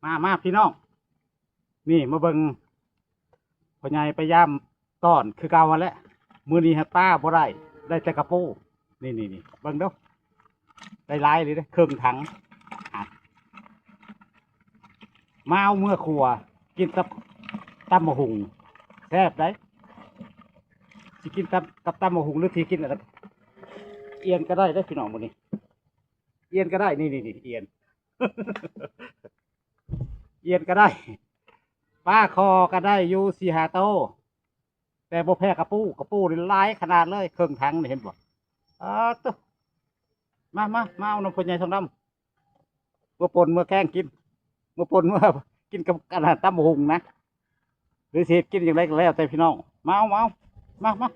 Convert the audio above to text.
ມາ ມາພີ່ນ້ອງ ນີ້ມາເບິ່ງພໍ່ໃຫຍ່ໄປຢາມຕອນຄືເກົ່າຫັ້ນແຫຼະ. ມື້ນີ້ຫາປາບໍ່ໄດ້ ໄດ້ແຕ່ກະປູ. ນີ້ໆໆ ເບິ່ງດູ ໄດ້ຫຼາຍເລີຍເດ້ ເຄິ່ງຖັງ. ມາເອົາເມືອຂົ້ວ ກິນກັບຕຳບັກຫຸ່ງ ແຊບໃດ໋. ຊິກິນຕຳ ກັບຕຳບັກຫຸ່ງ ຫຼືຊິກິນອັນນັ້ນ ອ່ຽນກໍໄດ້ເດ້ພີ່ນ້ອງມື້ນີ້. ອ່ຽນກໍໄດ້ ນີ້ໆໆ ອ່ຽນ ອ່ຽນກໍໄດ້ ປາຄໍກໍໄດ້ຢູ່ສີ່ຫ້າໂຕ ແຕ່ບໍ່ແພ້ກະປູ. ກະປູນີ້ຫຼາຍຂະໜາດເລີຍ ເຄິ່ງຖັງນີ້ ເຫັນບໍ່? ອ້າໂຕ ມາໆ ມາເອົານຳພໍ່ໃຫຍ່ທອງດຳ ເມືອປົ່ນເມືອແກງກິນ ເມືອປົ່ນເມືອກິນກັບອັນນັ້ນ ຕຳບັກຫຸ່ງນະ ຫຼືຊິເຮັດກິນຈັ່ງໃດກໍແລ້ວແຕ່ພີ່ນ້ອງ. ມາເອົາ ມາເອົາ ມາ ມາ